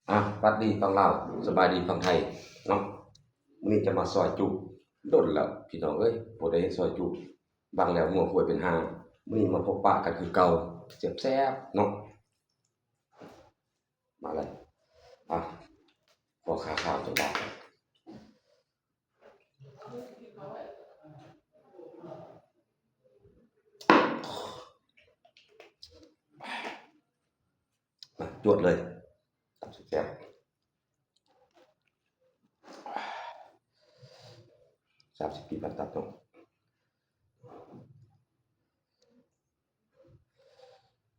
ອ່ະ ຫວັດດີຝັ່ງລາວ ສະບາຍດີຝັ່ງໄທເນາະ. ມື້ນີ້ຈະມາຊອຍຈຸ ດົນແລ້ວພີ່ນ້ອງເອີຍ ບໍ່ໄດ້ເຮັດຊອຍຈຸ ບາງແລ້ວງົວຄວາຍເປັນຫ່າ. ມື້ນີ້ມາພົບປະກັນຄືເກົ່າ ແຊບໆເນາະ. ມາເລີຍ ອ່ະ ພໍຄາຄາວຈັກບາດ. ມາ ຈວດເລີຍ ຕຳແຊບໆ ສາມສິບປີຜ່ານມາເນາະ.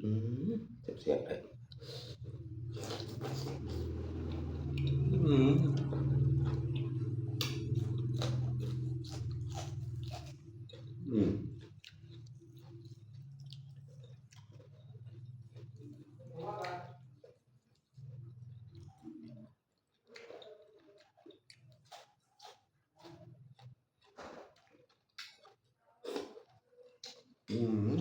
ອືມ ແຊບໆເລີຍ ອືມ ອືມ. ອືມ.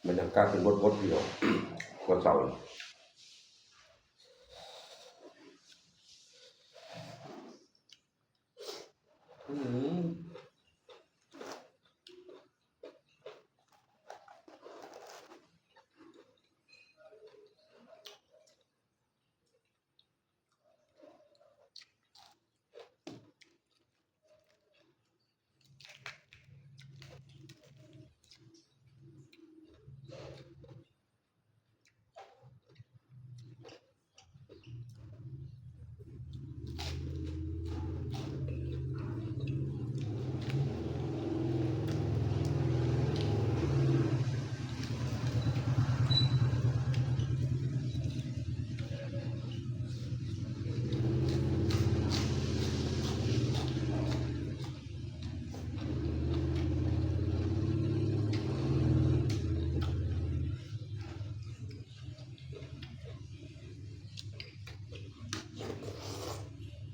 ບັນຍາກາດເປັນບົດໆ ພີ່ນ້ອງ ວັນເສົາ.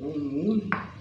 ອືມ.